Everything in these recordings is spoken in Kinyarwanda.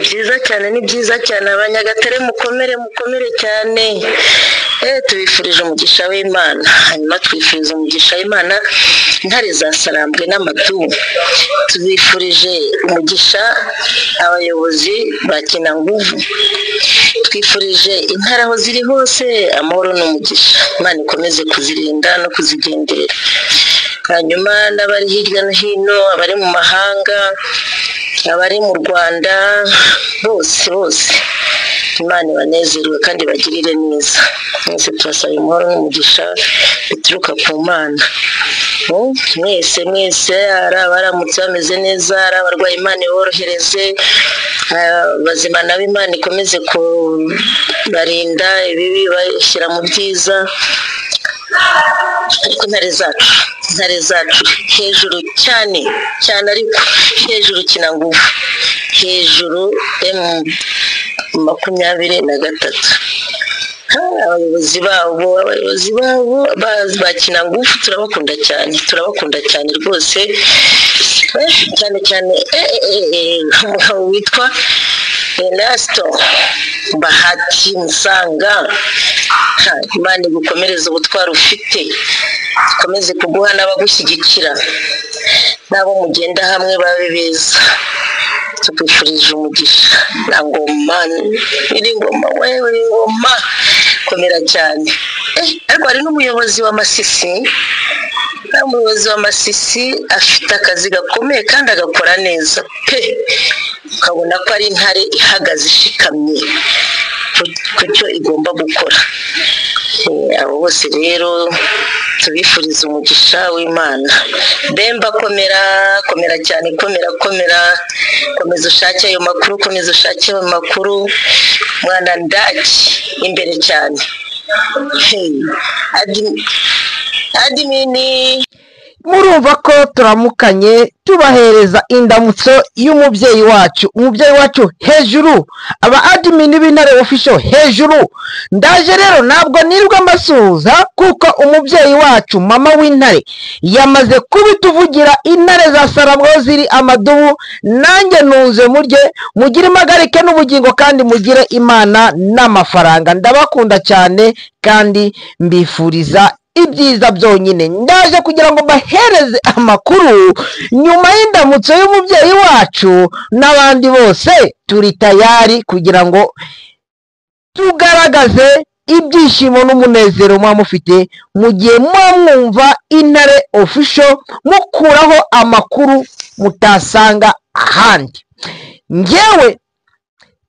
Byiza cyane, ni byiza cyane. Abanyagatare mukomere, mukomere cyane. Tubifurije umugisha w'Imana. Hanyuma twifuriza umugisha w'Imana intare za Sarambwe n'amatungo. Tubifurije umugisha abayobozi ba Kinanguvu. Twifurije intare aho ziri hose amahoro n'umugisha. Imana ikomeze kuzirinda no kuzigenderera. Hanyuma n'abari hirya no hino, abari mu mahanga, abari mu Rwanda, bose bose Imana ibanezerwe kandi bagirire neza. Mwese turasaba amahoro n'umugisha bituruka ku Mana. Mwese mwese, ari abaramutse bameze neza, ari abarwayi Imana iborohereze, abazima nabo Imana ikomeze kubarinda ibibi bashyira mu byiza. Ariko intare zacu, intare zacu hejuru cyane cyane, ariko hejuru Kinanguvu, hejuru M23. Abayobozi babo, abayobozi babo ba Kinanguvu turabakunda cyane, turabakunda cyane rwose. Cyane cyane umugabo witwa Erasto Bahati Musanga. Imana igukomereze ubutwari ufite, ikomeze kuguha n'abagushyigikira, n'abo mugenda hamwe babe beza. Tukwifurije umugisha. Na ngoma iri ngoma, wewe iri ngoma, komera cyane. Ariko hari n'umuyobozi wa Masisi. Umuyobozi wa Masisi afite akazi gakomeye kandi agakora neza pe, ukabona ko ari intare ihagaze ishikamye ku cyo igomba gukora. Abo bose rero tubifuriza umugisha w'Imana. Bemba komera, komera cyane, komera, komera, komeza ushake ayo makuru, komeza ushake ayo makuru, mwana ndaki imbere cyane. Admin. Murumva ko turamukanye, tubahereza indamutso y'umubyeyi wacu, umubyeyi wacu hejuru, aba admin b'Intare Official hejuru. Ndaje rero, ntabwo nirwa mbasuhuza kuko umubyeyi wacu mama w'intare yamaze kubituvugira. Intare za Sarambwe ziri amadubu, nanjye ntuze murye, mugire impagarike n'ubugingo kandi mugire Imana n'amafaranga. Ndabakunda cyane kandi mbifuriza ibyiza byonyine. Ndaje kugira ngo mbahereze amakuru nyuma y'indamutso y'umubyeyi wacu n'abandi bose. Turi tayari kugira ngo tugaragaze ibyishimo n'umunezero muba mufite mu gihe muba mwumva Intare Official, mukuraho amakuru mutasanga ahandi. Ngewe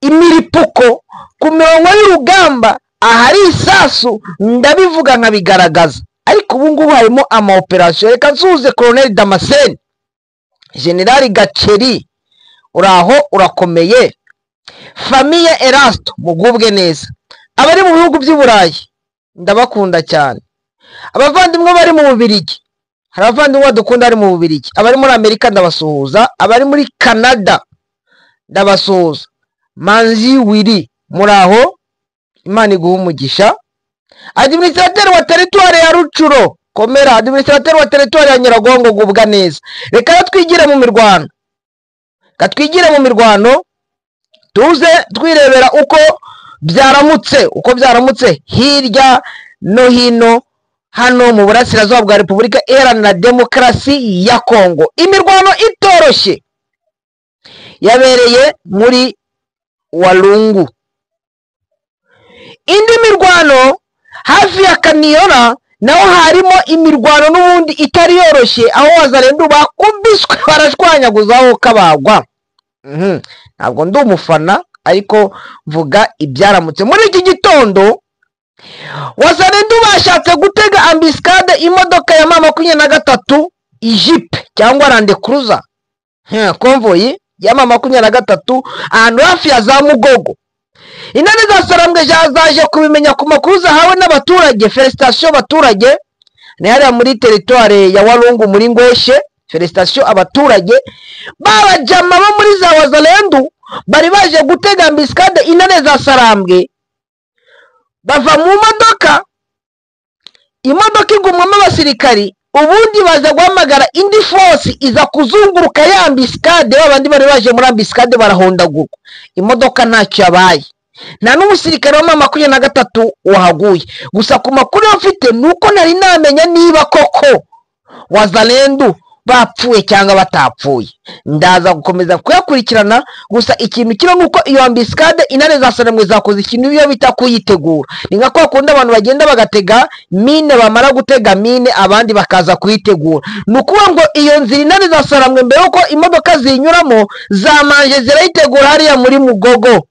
imiripuko ku mirongo y'urugamba, ahari isasu ndabivuga nkabigaragaza, ariko ubu ngubu harimo ama opération. Reka nsuhuze Colonel Damascene, General Gaceri, uraho urakomeye, famille Erasto, mugubwe neza. Abari mu bihugu by'i Burayi ndabakunda cyane, abavandimwe bari mu Bubirigi, hari abavandimwe badukunda bari mu Bubirigi, abari muri Amerika ndabasuhuza, abari muri Canada ndabasuhuza. Manzi Wiri, muri aho, Imana iguha umugisha. Administrateur wa territoire ya Rutshuru, komera. Administrateur wa territoire ya Nyiragongo, gubwa neza. Reka twigire mu mirwano, reka twigire mu mirwano, tuze twirebera uko byaramutse, uko byaramutse hirya no hino hano mu burasirazuba bwa Repubulika Iharanira Demokarasi ya Kongo. Imirwano itoroshye yabereye muri Walungu, indi mirwano hafi ya Kaniyora naho harimo imirwano n'ubundi itari yoroshye, aho Wazalendo bakubiswe barashwanyaguzaho kabagwa. Ntabwo ndi umufana, ariko mvuga ibyaramutse muri iki gitondo. Wazalendo bashatse gutega embuscade imodoka ya M23, ijipe cyangwa Land Cruiser, convoy ya M23, ahantu hafi ya za Mugogo. Intare za Sarambwe zaje kubimenya ku makuru zahawe n'abaturage. Félicitations abaturage, ni hariya muri territoire ya Walungu muri Ngweshe. Félicitations abaturage, babajama bo muri za Wazalendu bari baje gutega embuscade intare za Sarambwe, bava mu modoka, imodoka igumwamo abasirikari. Ubundi baza guhamagara indi force iza kuzunguruka ya embuscade, babandi bari baje muri embuscade barahondagurwa, imodoka ntacyo yabaye, nta n'umusirikare wa M23 wahaguye. Gusa ku makuru mfite ni uko nari namenya niba koko Wazalendo bapfuye cyangwa batapfuye, ndaza gukomeza kuyakurikirana. Gusa ikintu kiriho ni uko iyo embuscade intare za Sarambwe zakoze ikintu iyo bita kuyitegura. Ni nka kwa kundi abantu bagenda bagatega mine, bamara gutega mine abandi bakaza kuyitegura. Ni ukuvuga ngo iyo nzira intare za Sarambwe mbere yuko imodoka ziyinyuramo zamanje zirayitegura hariya muri Mugogo,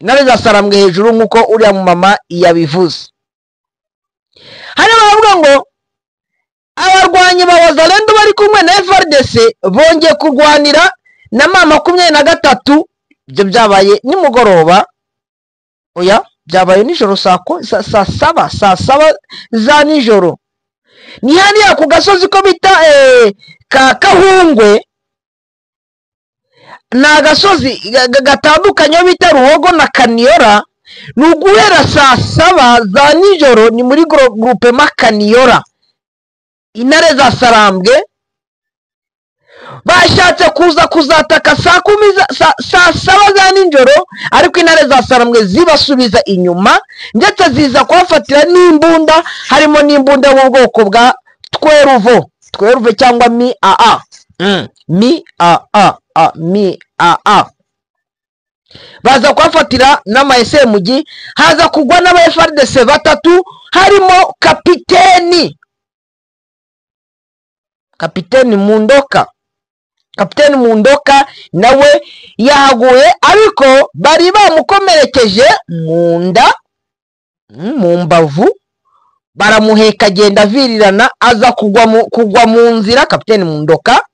intare za Sarambwe hejuru, nk'uko uriya mumama yabivuze. Hano baravuga ngo abarwanyi ba Wazalendo bari kumwe na FARDC bongeye kurwanira na M23. Ibyo byabaye nimugoroba, oya byabaye nijoro saa saba za nijoro. Ni hariya ku gasozi ko bita ka Kahungwe, ni agasozi gatandukanye bita Ruhogo na Kaniyora. Ni uguhera saa 7 za nijoro, ni muri groupement Kaniyora. Intare za Sarambwe bashatse kuza kuzataka saa 7 za nijoro, ariko intare za Sarambwe zibasubiza inyuma, ndetse ziza kubafatira n'imbunda, harimo n'imbunda mu bwoko bwa tweruvo cyangwa mi a a mi a a a mi a a. Baza kubafatira n'ama SMG, haza kugwa n'aba FARDC 3, harimo kapiteni Mundoka. Kapiteni Mundoka nawe yahaguye, ariko bari bamukomerekeje mu nda, mu mbavu, baramuheka agenda avirirana, aza kugwa mu nzira. Kapiteni Mundoka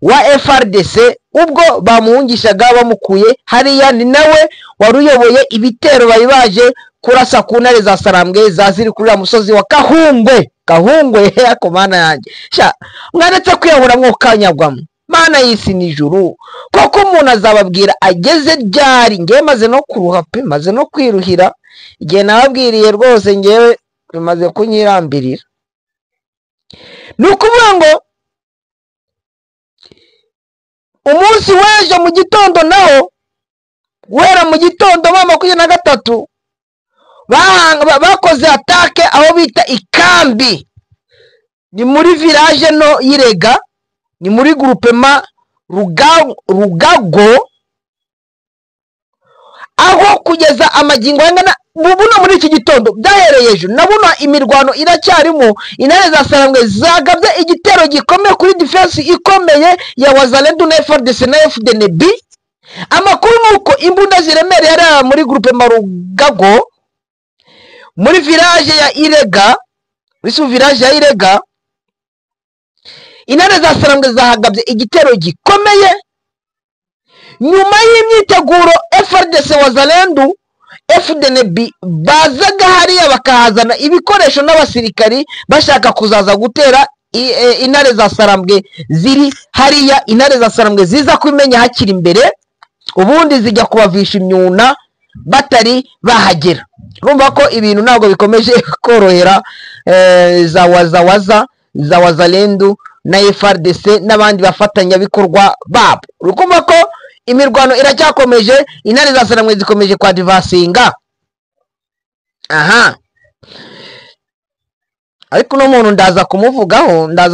wa FARDC ubwo bamuhungishaga bamukuye hariya, ni nawe wari uyoboye ibitero bari baje kurasa ku ntare za Sarambwe zaziri kuri ya musozi wa Kahungwe. Kahungwe yako mana yanjye, sha mwaretse kwiyahura mwokanyagwamo, mana y'isi n'ijuru. Koko umuntu azababwira ageze ryari? Ngewe maze no kuruha pe, maze no kwiruhira. Igihe nababwiriye rwose ngewe bimaze kunyirambirira. Ni ukuvuga ngo umunsi w'ejo mu gitondo naho, guhera mu gitondo M23 bakoze atake aho bita ikambi, ni muri village no Irega, ni muri groupement Rugago, aho kugeza amagingo angana buno muri iki gitondo byahereye ejo na buno imirwano iracyarimo. Intare za Sarambwe zagabye igitero gikomeye kuri defense ikomeye ya Wazalendo na FARDC na FDNB. Amakuru nuko imbunda ziremereye ari muri groupement Rugago, muri village ya Irega, muri sous village ya Irega, intare za Sarambwe zahagabye igitero gikomeye nyuma y'imyiteguro FARDC Wazalendo FDNB bazaga hariya bakahazana ibikoresho n'abasirikari bashaka kuzaza gutera intare za Sarambwe ziri hariya. Intare za Sarambwe ziza kumenya hakiri imbere, ubundi zijya kubavisha imyuna batari bahagera. Urumva ko ibintu ntabwo bikomeje korohera za wazawaza za Wazalendo na FARDC n'abandi bafatanyabikorwa babo. Urumva ko imirwano iracyakomeje, intare za Sarambwe zikomeje kwa divasinga. Aha, ariko uno muntu ndaza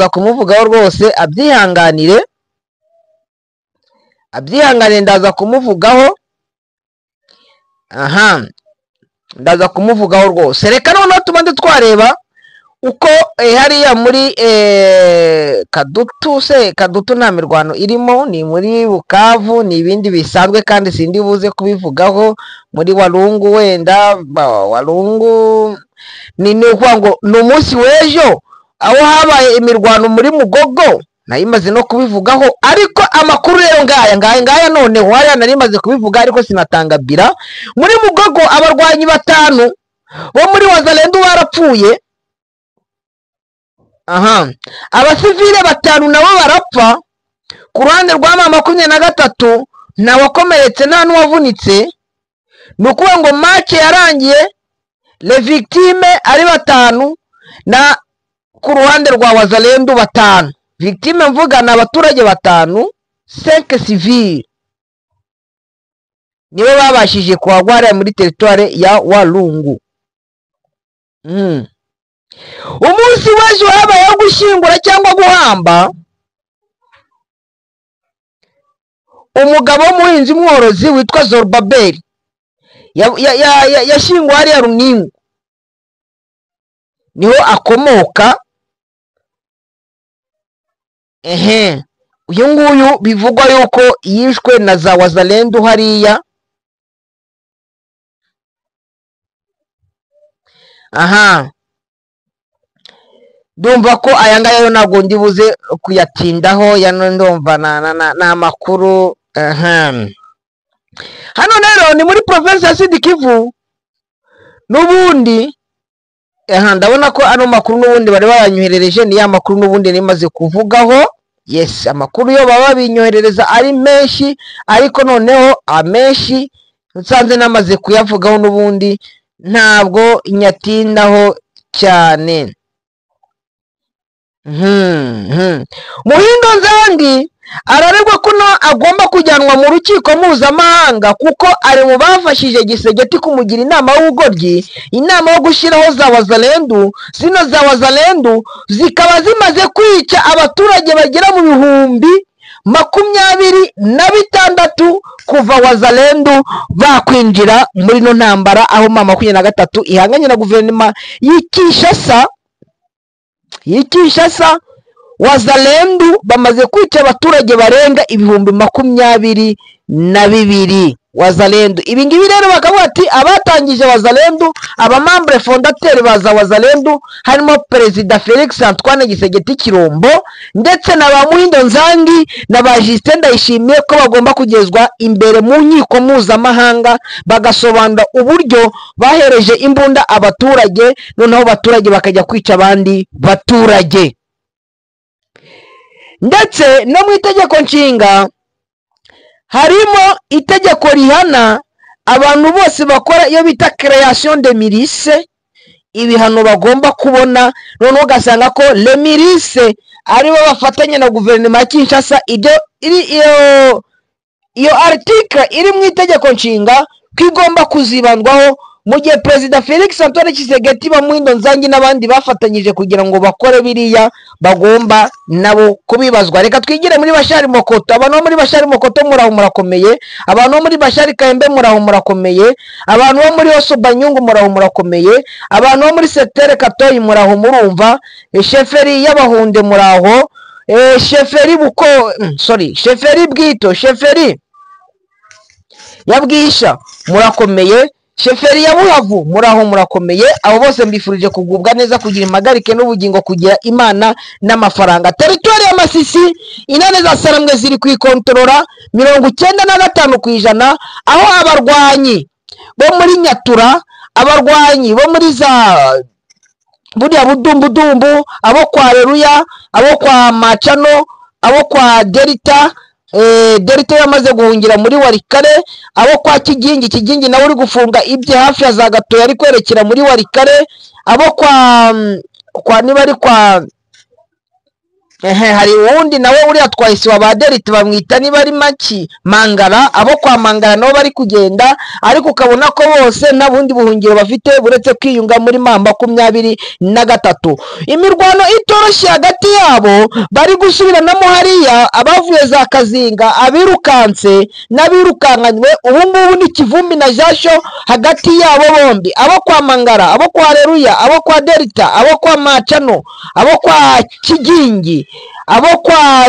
kumuvugaho rwose, abyihanganire, ndaza kumuvugaho. Aha, ndaza kumuvugaho rwose. Reka noneho tubanze twareba uko hariya muri Kadutu se, Kadutu nta mirwano irimo, ni muri Bukavu, ni ibindi bisanzwe kandi sindi buze kubivugaho. Muri Walungu wenda Walungu ni ukuvuga ngo ni umunsi w'ejo aho habaye imirwano muri Mugogo, nayimaze no kubivugaho. Ariko amakuru rero ngaya noneho hariya nari maze kubivuga ariko sinatanga bira. Muri Mugogo abarwanyi 5 bo muri Wazalendo barapfuye. Aha, abasivile 5 nabo barapfa. Ku ruhande rwa M23 nta wakomeretse nta n'uwavunitse. Ni ukuvuga ngo match yarangiye les victimes ari 5 na ku ruhande rwa Wazalendo 5. Victime mvuga ni abaturage 5, 5 civils nibo babashije kuhagwa hariya muri teritware ya Walungu. Umunsi w'ejo habayeho gushyingura cyangwa guhamba umugabo w'umuhinzi mworozi witwa Zorobabeli, yashyinguwe hariya Runingu, niho akomoka. Uyu nguyu bivugwa yuko yishwe na za Wazalendo hariya. Aha, ndumva ko aya ngaya yo ntabwo ndibuze kuyatindaho, yano ndumva na amakuru. Hano rero ni muri province ya Sud Kivu n'ubundi. Ndabona ko ano makuru n'ubundi bari bayanyoherereje, ni ya makuru n'ubundi nimaze kuvugaho. Yes, amakuru yo baba binyoherereza ari menshi, ariko noneho amenshi nsanze namaze kuyavugaho n'ubundi ntabwo nyatindaho cyane. Muhindo Nzangi araregwa ko agomba kujyanwa mu rukiko mpuzamahanga kuko ari mu bafashije Gisegeti kumugira inama y'ubugoryi, inama yo gushyiraho za Wazalendo. Zino za Wazalendo zikaba zimaze kwica abaturage bagera mu 26,000 kuva Wazalendo bakwinjira muri no ntambara, aho mama 23 ihanganye na guverinoma y'Kinshasa. Wazalendo bamaze kwica abaturage barenga 22,000 Wazalendo. Ibi ngibi rero bakavuga ati abatangije Wazalendo, abamambre fondateur baza Wazalendo harimo Perezida Felix Antoine Gisegeti Kirombo ndetse na ba Muhindo Nzangi na ba Justin Ndayishimiye, ko bagomba kugezwa imbere mu nkiko mpuzamahanga bagasobanura uburyo bahereje imbunda abaturage, noneho abaturage bakajya kwica abandi baturage. Ndetse no mu itegeko nshinga harimo itegeko rihana abantu bose bakora iyo bita création de milice, ibihano bagomba kubona. Noneho ugasanga ko le milice aribo bafatanya na guverinoma ya Kinshasa. Iyo article iri mu itegeko nshinga ko igomba kuzibandwaho mu gihe Perezida Felix Antoine Tshisekedi ba Muhindo Nzangi n'abandi bafatanyije kugira ngo bakore biriya bagomba nabo kubibazwa. Reka twigire muri Bashari Mokoto. Abantu bo muri Bashari Mokoto muraho murakomeye, abantu bo muri Bashari Kaembe muraho murakomeye, abantu bo muri Osobanyungu muraho murakomeye, abantu bo muri Secteur Katoyi muraho murumva, sheferi y'Abahunde muraho, sheferi Buko, sorry, sheferi Bwito, sheferi yabwisha murakomeye, sheferi ya Buhavu muraho murakomeye. Abo bose mbifurije kugubwa neza, kugira impagarike n'ubugingo, kugira Imana n'amafaranga. Teritwari ya Masisi inane za Sarambwe ziri kwikontorora 95%, aho abarwanyi bo muri Nyatura, abarwanyi bo muri za buriya budumbudumbu, abo kwa Reruya, abo kwa Macano, abo kwa Delita, Delita yamaze guhungira muri Warikare, abo kwa Kigingi, Kigingi nawe uri gufunga ibye hafi ya za Gatoya ari kwerekera muri Warikare, abo kwa niba ari kwa hari uwundi nawe uriya twahise wa ba Delita bamwita niba ari Maki Mangara, abo kwa Mangara nabo bari kugenda, ariko ukabona ko bose nta bundi buhungiro bafite buretse kwiyunga muri mamba 23. Imirwano itoroshye hagati yabo bari gusubiranamo hariya, abavuye za Kazinga, abirukanse n'abirukankanywe, ubu ngubu ni Kivumbi na Jasho hagati yabo bombi, abo kwa Mangara, abo kwa Reruya, abo kwa Delita, abo kwa Macano, abo kwa Kigingi, abo kwa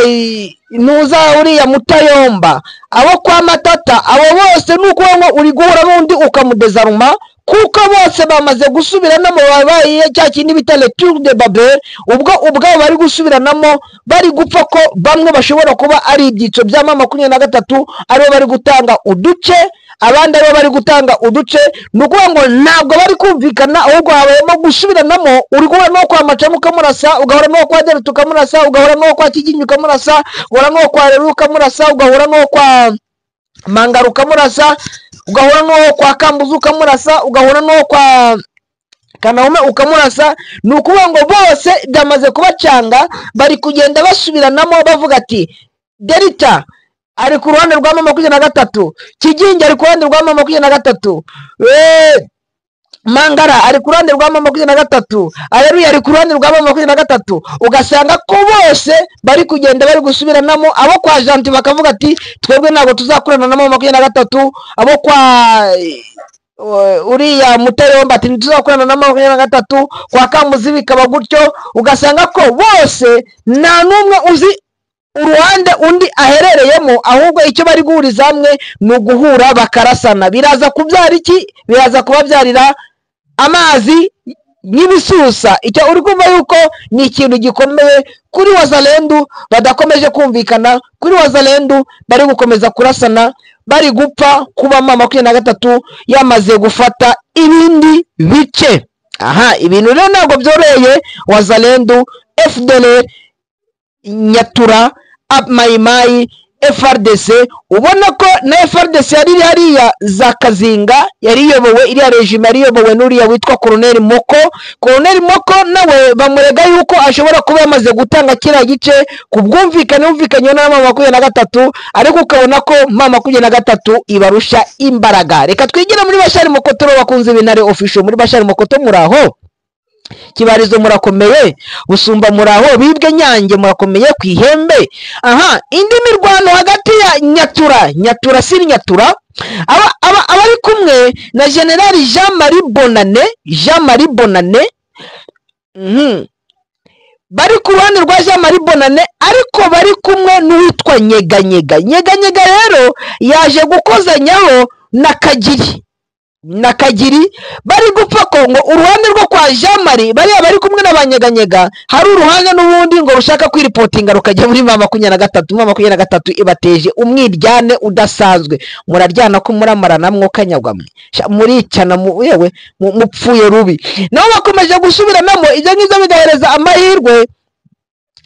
Ntuza uriya Mutayomba, abo kwa Matata, abo bose nuko ngo uri guhura n'undi ukamudezaruma, kuko bose bamaze gusubiranamo, babaye cya kindi bita le tour de Babel. Ubwo ubwabo bari gusubiranamo, bari gupfa ko bamwe bashobora kuba ari ibyitso bya mama 23, aribo bari gutanga uduce, abandi aribo bari gutanga uduce. Ni ukuvuga ngo ntabwo bari kumvikana, ahubwo habayemo gusubiranamo. Uri guhura n'uwo kwa Macamo ukamurasa, ugahura n'uwo kwa Delta ukamurasa, ugahura n'uwo kwa Kigingi ukamurasa, ugahura n'uwo kwa Reru ukamurasa, ugahura n'uwo kwa Mangara ukamurasa, ugahura n'uwo kwa Kambuzu ukamurasa, ugahura n'uwo kwa Kanaume ukamurasa. Ni ukuvuga ngo bose byamaze kubacanga, bari kugenda basubiranamo bavuga ati Delta ari ku ruhande rwa M23, Kigingi ari ku ruhande rwa M23, Mangara ari ku ruhande rwa M23, Areruya ari ku ruhande rwa M23. Ugasanga ko bose bari kugenda bari gusubiranamo. Abo kwa Janti bakavuga ati twebwe ntabwo tuzakorana na M23, abo kwa uriya Mutayomba ati ntituzakorana na M23, kwa Kamuzi bikaba gutyo. Ugasanga ko bose nta n'umwe uzi uruhande undi aherereyemo, ahubwo icyo bari guhuriza hamwe ni uguhura bakarasana. Biraza kubyara iki? Biraza kubabyarira amazi n'ibisusa. Icyo uri kumva yuko ni ikintu gikomeye kuri Wazalendu badakomeje kumvikana, kuri Wazalendu bari gukomeza kurasana, bari gupfa kuba M23 yamaze gufata ibindi bice. Aha ibintu rero ntabwo byoroheye Wazalendu, FDLR, Nyatura, Mayimayi, FRDC. Ubona ko na FRDC yari hariya za Kazinga, yari iyobowe, iriya regime yari iyobowe n'uriya witwa Colonel Moko. Colonel Moko nawe bamurega yuko ashobora kuba yamaze gutanga kiriya gice ku bwumvikane bumvikanye na M23, ariko ukabona ko M23 ibarusha imbaraga. Reka twigire muri Bashari Mokoto, bakunze Bintare Official. Muri Bashari Mokoto muraho, Kibarizo murakomeye, Busumba muraho, Bibwe Nyange murakomeye ku ihembe. Aha indi mirwano hagati ya Nyatura, Nyatura si Nyatura, abari kumwe na General Jean Marie Bonane, Jean Marie Bonane, bari ku ruhande rwa Jean Marie Bonane, ariko bari kumwe n'uwitwa Nyeganyega. Nyeganyega rero yaje gukozanyaho na Kagiri, na Kagiri bari gupfa ko ngo uruhande rwo kwa Jean Marie bariya bari kumwe n'abanyeganyega, hari uruhande n'ubundi ngo rushaka kwiripotinga rukajya muri M23. M23 ibateje umwiryane udasanzwe. Muraryana ko muramarana mwokanyagwamwe, muricana yewe mupfuye rubi. Nabo bakomeje gusubiranamo, ibyo ngibyo bigahereza amahirwe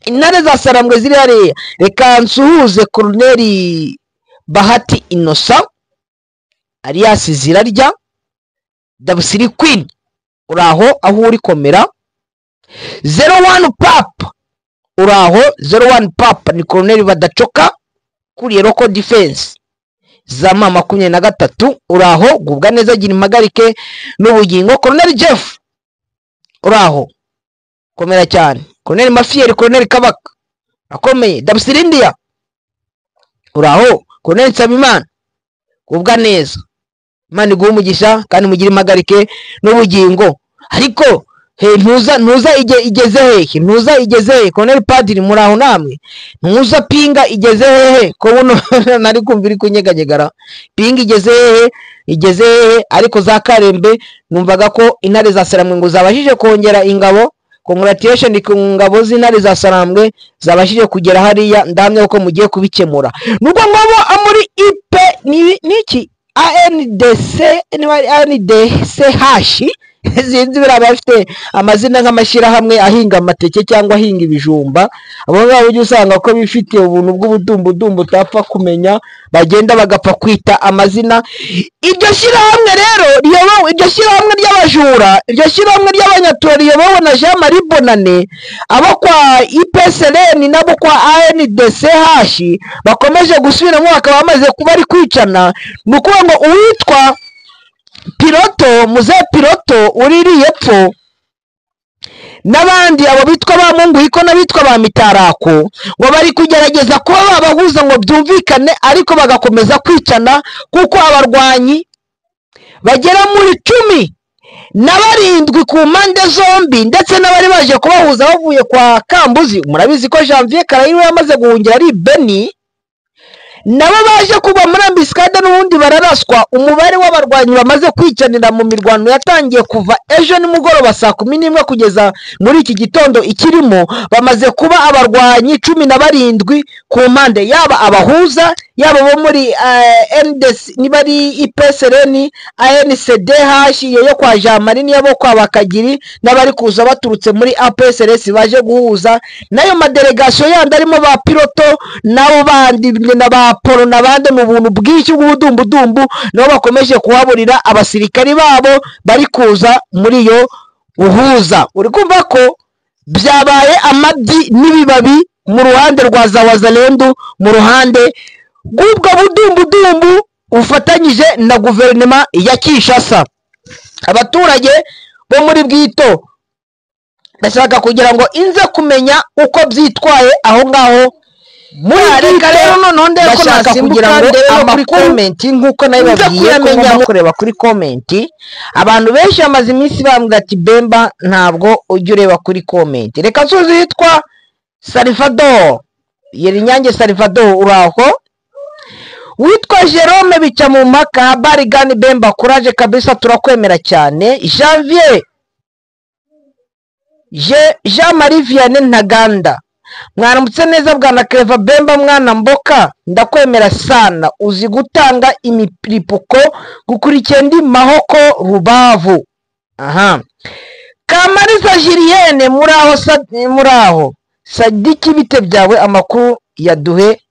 intare za Sarambwe ziri hariya. Reka nsuhuze Colonel Bahati Innocent alias Zirarya Dabusiri Queen, uraho aho uri komera. 01 Pap uraho, 01 Pap ni Colonel Badacoka kuriye Local Defense za M23, uraho gubwa neza, gira impagarike n'ubugingo. Colonel Jeff uraho komera cyane. Colonel Mafieri, Colonel Kabaka akomeye. Dabusiri India uraho. Colonel Nsabimana gubwa neza, Imana iguhe umugisha kandi mugire impagarike n'ubugingo. Ariko he ntuza igeze hehe? Ntuza igeze hehe? Colonel Padiri muraho namwe. Ntuza pinga igeze hehe? Ko buno nari kumva iri kunyeganyegara. Pinga igeze hehe? Igeze hehe? Ariko za Karembe numvaga ko intare za Sarambwe ngo zabashije kongera ingabo. Congratulation ku ngabo z'intare za Sarambwe zabashije kugera hariya, ndahamya ko mugiye kubikemura. Nubwo ngobo muri IP niki ANDC ANDCH sinzi biriya bafite amazina nk'amashyirahamwe ahinga amateke cyangwa ahinga ibijumba, abo ngabo ujya usanga ko bifite ubuntu bw'ubudumbudumbu utapfa kumenya, bagenda bagapfa kwita amazina. Iryo shyirahamwe rero riyobowe, iryo shyirahamwe ry'abajura, iryo shyirahamwe ry'abanyatura riyobowe na Jean Marie Bonane, abo kwa IPSLN nabo kwa ANDCH bakomeje gusubiramo, bakaba bamaze kuba ari kwicana. Ni ukuvuga ngo uwitwa Piloto, muze Piloto uri epfo n'abandi abo bitwa ba Munguhiko n'abitwa ba Mitarako, ngo bari kugerageza kuba babahuza ngo byumvikane, ariko bagakomeza kwicana, kuko abarwanyi bagera muri 17 ku mpande zombi, ndetse n'abari baje kubahuza bavuye kwa Kambuzi. Murabizi ko Janvier Karayiro yamaze guhungira ari Beni, nabo baje kuba muri ambisikade n'ubundi bararaswa. Umubare w'abarwanyi bamaze kwicanira mu mirwano yatangiye kuva ejo nimugoroba saa 11 kugeza muri iki gitondo ikirimo, bamaze kuba abarwanyi 17 ku mpande, yaba abahuza, yaba bo muri NDC niba ari IPSLN, ANCDH yo kwa Jean Marie niyo kwa Bakagiri, n'abari kuza baturutse muri APSLS baje guhuza nayo madelegation yandi arimo ba Piloto nabo bandi na ba Polo n'abandi mu buntu bwinshi bw'ubudumbudumbu, nabo bakomeje kuhaburira abasirikari babo bari kuza muri iyo Buhuza. Uri kumva ko byabaye amabyi n'ibibabi mu ruhande rwa za Wazalendo, mu ruhande rw'ubwo budumbudumbu bufatanyije na guverinoma ya Kinshasa. Abaturage bo muri Bwito ndashaka kugira ngo inze kumenya uko byitwaye aho ngaho muri Reka rero noneho ndebe ko ndashaka kugira nasimbuka ngo ndebe no kuri amakuru comment nk'uko nze nabibabwiye ko kuyamenya ngomba kureba kuri comment. Abantu benshi bamaze iminsi bambwira ati Bemba ntabwo ujya ureba kuri comment. Reka nsuze yitwa Salvador Yerinyange Salvador, uraho. Witwa Jerome bica mu mpaka, habari gani Bemba, courage kabisa, turakwemera cyane. Janvier Jean Marie Vianney Ntaganda, mwaramutse neza bwana Clever Bemba mwana mboka, ndakwemera sana, uzi gutanga imiripuko, gukurikiye ndi Mahoko Rubavu. Aha Kamariza Julienne, muraho muraho Sadiki, bite byawe, amakuru yaduhe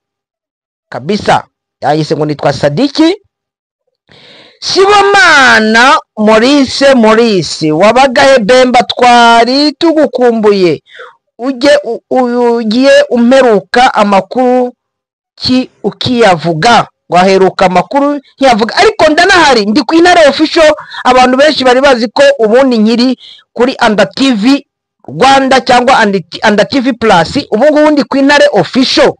kabisa. Yahise ngo nitwa Sadiki. Sibomana Maurice Maurice, wabagahe Bemba, twari tugukumbuye, ujye ugiye umperuka amakuru ki ukiyavuga, waheruka amakuru nkiyavuga, ariko ndanahari ndi ku Intare Official. Abantu benshi bari bazi ko ubundi nkiri kuri Anda TV Rwanda cyangwa Anda TV Plus, ubu ngubu ndi ku Intare Official.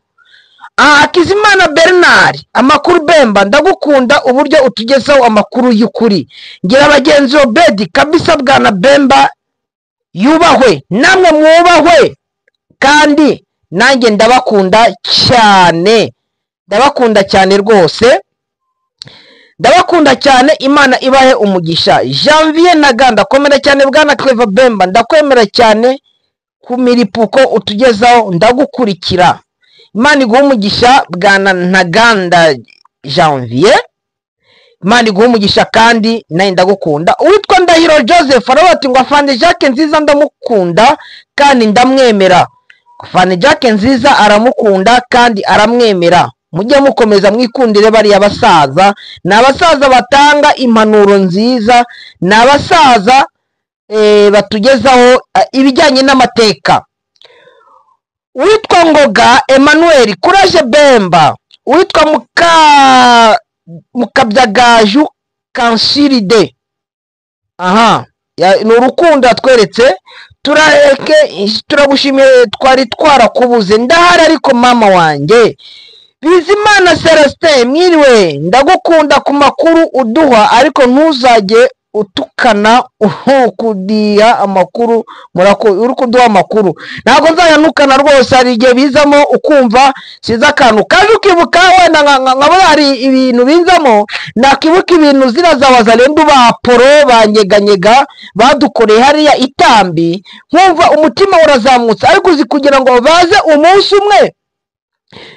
Hakizimana Bernard, amakuru Bemba, ndagukunda uburyo utugezaho amakuru y'ukuri. Ngira abagenzi Obedi kabisa, bwana Bemba yubahwe, namwe mwubahwe, kandi nanjye ndabakunda cyane, ndabakunda cyane rwose, ndabakunda cyane, Imana ibahe umugisha. Janvier Ntaganda, komera cyane bwana Clever Bemba, ndakwemera cyane ku miripuko utugezaho, ndagukurikira. Imana iguhe umugisha bwana Ntaganda Janvier, Imana iguhe umugisha kandi nawe ndagukunda. Uwitwa Ndahiro Joseph aravuga ati ngo afande Jacques Nziza ndamukunda kandi ndamwemera. Afande Jacques Nziza aramukunda kandi aramwemera. Mujye mukomeza mwikundire bariya basaza, ni abasaza batanga impanuro nziza, ni abasaza batugezaho ibijyanye n'amateka. Uwitwa Ngoga Emmanuel, courage Bemba. Uwitwa Mukabyagaju Kansiride, aha ni urukundo yatweretse, turagushimiye, twari twarakubuze, ndahari ariko mama wanjye. Bizimana Celestin, mwiriwe, ndagukunda ku makuru uduha, ariko ntuzajye utukana kudiha amakuru, uri kuduha amakuru, ntabwo nzayanukana rwose. Hari igihe bizamo ukumva size akantu kaje ukibuka, wenda nkaba hari ibintu bizamo, nakibuka ibintu ziriya za Wazalendo ba Poro banyeganyega badukoreye hariya itambi, nkumva umutima urazamutse, ariko uzi kugira ngo baze umunsi umwe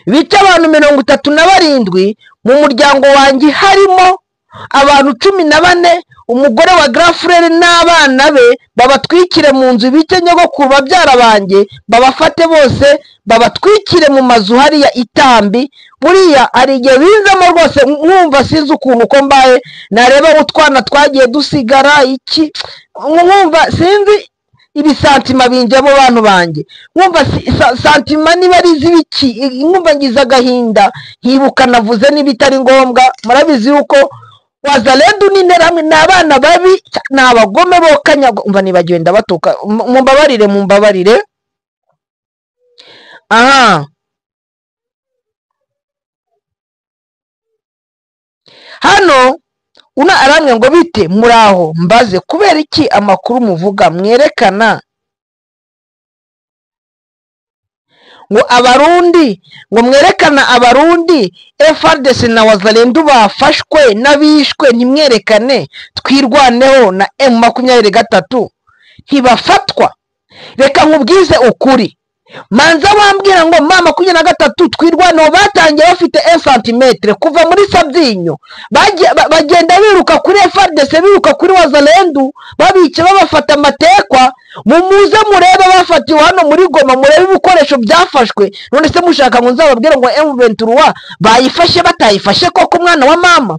bice abantu 37 mu muryango wanjye, harimo abantu 14, umugore wa Grand Frere n'abana be, babatwikire mu nzu, bice nyogokuru babyara banjye, babafate bose babatwikire mu mazu hariya itambi. Buriya hari igihe bizamo rwose nkumva sinzi ukuntu uko mbaye, nareba utwana twagiye dusigara iki, nkumva sinzi ibisantima binjyamo bantu banjye, nkumva santima niba ari iz'ibiki, nkumva ngize agahinda, nkibuka navuze n'ibitari ngombwa. Murabizi yuko Wazalendo n'Interahamwe ni abana babi, ni abagome bokanyagwa. Umva nibagiwe ndabatuka, mumbabarire, mumbabarire. Aha hano una aramwe ngo bite muraho, mbaze kubera iki amakuru muvuga mwerekana ngo abarundi, ngo mwerekana abarundi FARDC na Wazalendo bafashwe n'abishwe, ntimwerekane twirwaneho na M23 ntibafatwa. Reka nkubwize ukuri, Manza wambwira ngo ma 23 Twirwaneho batangiye bafite 1 cm kuva muri Sabyinyo, bagenda biruka kuri FARDC, biruka kuri Wazalendu, babica babafata amatekwa. Mumuze murebe bafatiwe hano muri Goma, murebe ibikoresho byafashwe. None se mushaka ngo nzababwire ngo M23 bayifashe batayifashe koko mwana wa mama?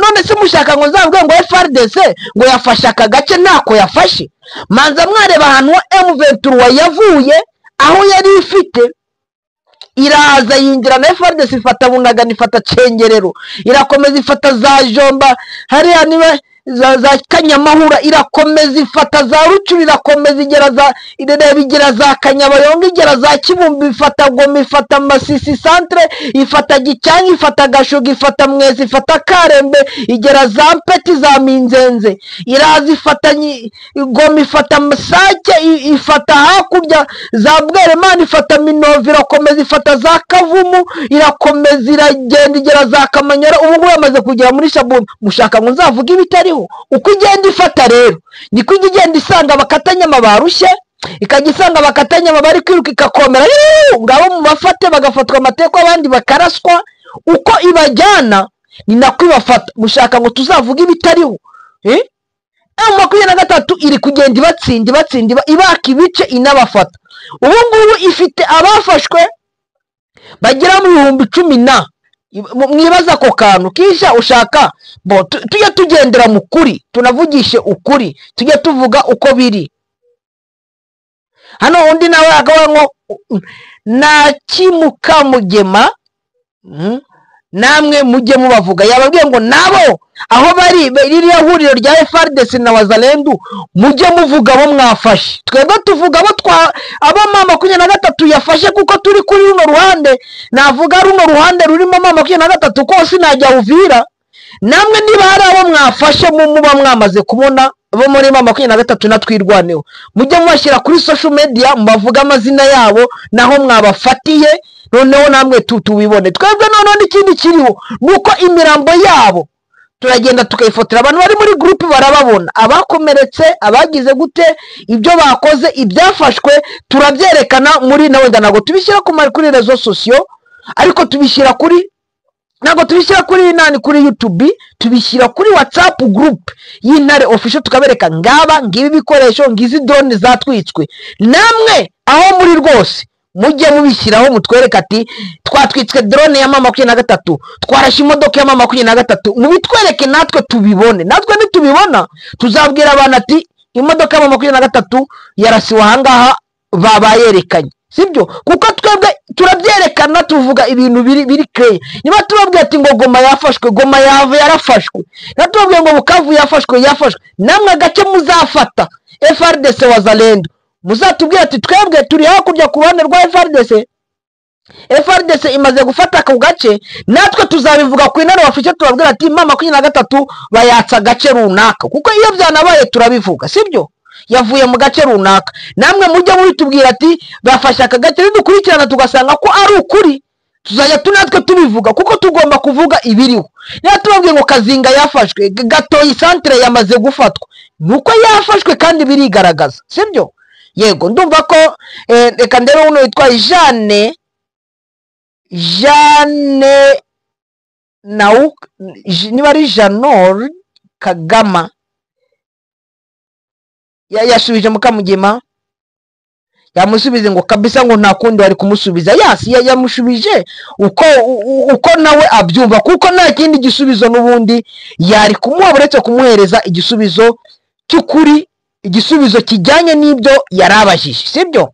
None se mushaka ngo nzababwire ngo FARDC ngo yafashe aka gace ntako yafashe? Manza mwareba ahantu M23 yavuye, aho yari ifite, iraza yinjira na FARDC ifata Bunagana, ifata Cengerero, irakomeza ifata za Jomba hariya niba za Kanyamahura, irakomeza ifata za Rucuru, irakomeza igera za ireba igera za Kanyabayonga, igera za Kibumbi, ifata Goma, ifata Masisi centre, ifata Gicyanya, ifata Gashoga, ifata Mwezi, ifata Karembe, igera za Mpeti za Minzenze, iraza ifata Goma, ifata Masake, ifata hakurya za Bweremana, ifata Minova, irakomeza ifata za Kavumu, irakomeza iragenda igera za Kamanyora. Ubu ngubu yamaze kugera muri Shabunda. Mushaka ngo nzavuge ibitariho? Uko igenda ifata rero niko ijya igenda isanga abakatanyama barushye, ikajya isanga abakatanyama bari kwiruka, ikakomera ngabo mu bafate, bagafatwa amateko, abandi bakaraswa. Uko ibajyana ni nako ibafata. Mushaka ngo tuzavuge ibitariho? M23 iri kugenda ibatsinda, ibatsinda, ibaka ibice, inabafata. Ubu ngubu ifite abafashwe bagera mu 10,000 na mwibaza ako kantu kisha ushaka bo. Tujye tugendera mu kuri, tunavugishe ukuri, tujye tuvuga uko biri. Hano undi nawe akaba ngo nakimukamugema, namwe mujye mubavuga. Yababwiye ngo nabo aho bari ririya huriro rya FARDC na Wazalendu mujye muvuga abo mwafashe. Twebwe tuvuga abo abo mama 23 yafashe, kuko turi kuri runo ruhande. Navuga runo ruhande rurimo mama 23 ko sinajya Uvira. Namwe niba hari abo mwafashe muba mwamaze kubona bo muri mama 23 na Twirwaneho, mujye mubashyira kuri social media, mubavuga amazina yabo naho mwabafatiye, noneho namwe tubibone. Twebwe noneho n'ikindi kiriho nuko imirambo yabo turagenda tukayifotora, abantu bari muri groupe barababona, abakomeretse, abagize gute, ibyo bakoze, ibyafashwe turabyerekana muri na wenda ntabwo tubishyira kuri réseaux sociaux, ariko tubishyira kuri, ntabwo tubishyira kuri nani, kuri YouTube, tubishyira kuri WhatsApp group y'Intare Official, tukabereka ngaba ngibi bikoresho, ngizi drone zatwitswe. Namwe aho muri rwose mujye mubishyiraho, mutwereka ati twatwitswe drone ya mama 23, twarashe imodoka ya mama 23, mubitwereke natwe tubibone. Natwe nitubibona tuzabwira abantu ati imodoka ya mama 23 yarasiwe ahangaha, babayerekanye, sibyo? Kuko twebwe turabyerekana, tuvuga ibintu biri clear. Niba tubabwiye ati ngo Goma yafashwe, Goma yave yarafashwe. Niba tubabwiye ngo Bukavu yafashwe, yafashwe. Namwe agace muzafata FARDC Wazalendo, muzatubwira ati twebwe turi hakurya ku ruhande rwa FARDC, FARDC imaze gufata ako gace, natwe tuzabivuga ku Intare Official, tubabwira ati mama 23 bayatsa agace runaka, kuko iyo byanabaye turabivuga, sibyo? Yavuye mu gace runaka, namwe mujye mubitubwira ati bafashe aka gace. Nidukurikirana tugasanga ko ari ukuri, tuzajya natwe tubivuga, kuko tugomba kuvuga ibiriho. Niba tubabwiye ngo Kazinga yafashwe, Gatoyi centre yamaze gufatwa, nuko yafashwe kandi birigaragaza, sibyo? Yego, ndumva ko reka ndebe uno witwa Jeanne nau, niba ari Janor Kagama, yasubije Mukamugema, yamusubize ngo kabisa ngo nta kundi wari kumusubiza. Yasi yamushubije uko nawe abyumva, kuko nta kindi gisubizo n'ubundi yari kumuha uretse kumuhereza igisubizo cy'ukuri, igisubizo kijyanye n'ibyo yarabajije, sibyo?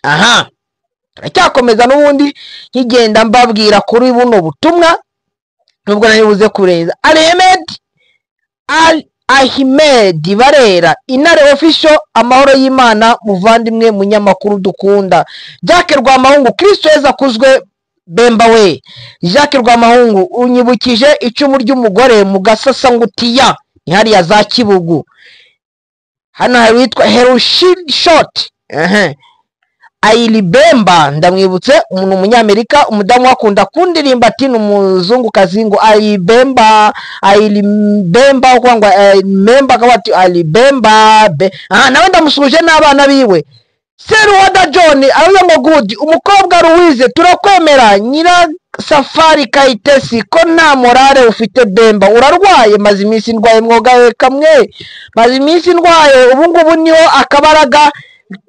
Aha turacyakomeza n'ubundi nkigenda mbabwira kuri buno butumwa, nubwo nari buze kurenza. Al Ahmed Barera, Intare Official, amahoro y'Imana muvandimwe munyamakuru dukunda. Jacques Rwamahungu, Kristo yeza akuzwe Bemba we. Jacques Rwamahungu, unyibukije icumu ry'umugore mu gasasangutiya, ni hariya za Kibugu. Hano hari witwa Herushid Shot. Ayilibemba, ndamwibutse, umuntu umunyamerika, umudamu akunda kundirimba ati ni umuzungukazi ngo Ayibemba, Ayilibemba, uko ngo Memba akaba ati Ayilibemba be. Nawe ndamusuhuje n'abana biwe. Seruwada John aravuga ngo good. Umukobwa Louise, turakwemera. Nyira Safari Kayitesi, ko nta morale ufite Bemba, urarwaye? Maze iminsi ndwaye, mwogawe kamwe, maze iminsi ndwaye, ubu ngubu niho akabaraga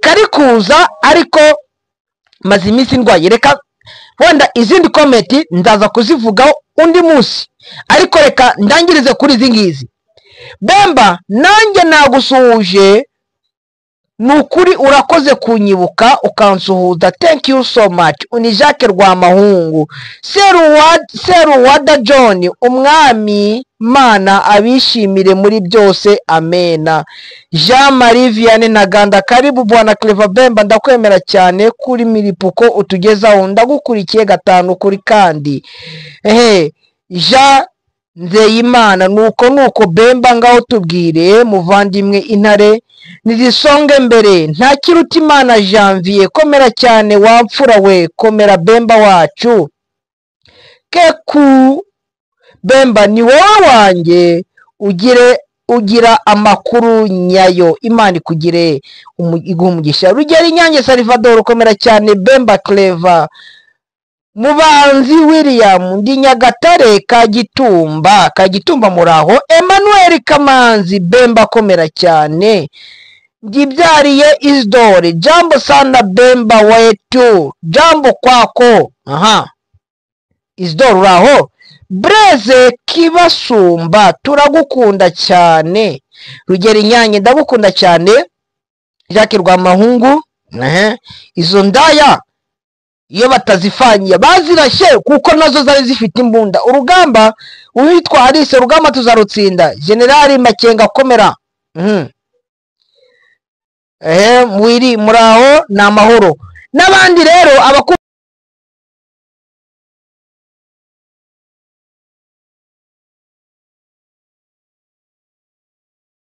kari kuza, ariko maze iminsi ndwaye. Reka wenda izindi comment ndaza kuzivugaho undi munsi, ariko reka ndangirize kuri izi ngizi. Bemba, nanjye nagusuhuje, ni ukuri urakoze kunyibuka ukansuhuza, thank you so much. Ni Jacques Rwamahungu. Seruwada John, umwami Mana abishimire muri byose, amena. Jean Marie Vianney Ntaganda, karibu bwana Clever Bemba, ndakwemera cyane kuri milipuko utugezaho, ndagukurikiye gatanu kuri kandi. Ehe, Jean Nzeyimana, nuko nuko Bemba, ngaho tubwire muvandimwe, intare nizisonge mbere. Ntakirutimana Janvier, komera cyane wamfura we, komera Bemba wacu. Keku Bemba, ni wowe wanjye, ugire ugira amakuru nyayo, Imana ikugire iguhe umugisha. Rugero Inyange Salvador, komera cyane Bemba Clever. Mubanzi William, ndi Nyagatare Kagitumba, Kagitumba muraho. Emmanuel Kamanzi, Bemba komera cyane. Ndibyariye Isidore, jambo sana Bemba wetu, jambo kwako. Aha, Isidore uraho. Breze Kibasumba, turagukunda cyane. Rugero Inyange, ndagukunda cyane. Jacques Rwamahungu, ehe, izo ndaya iyo batazifanyiye bazirashye kuko nazo zari zifite imbunda. Urugamba, uwitwa Alice, urugamba tuzarutsinda. Generali Makenga, komera. Ehe, mwiri muraho, ni amahoro. N'abandi rero abakunzi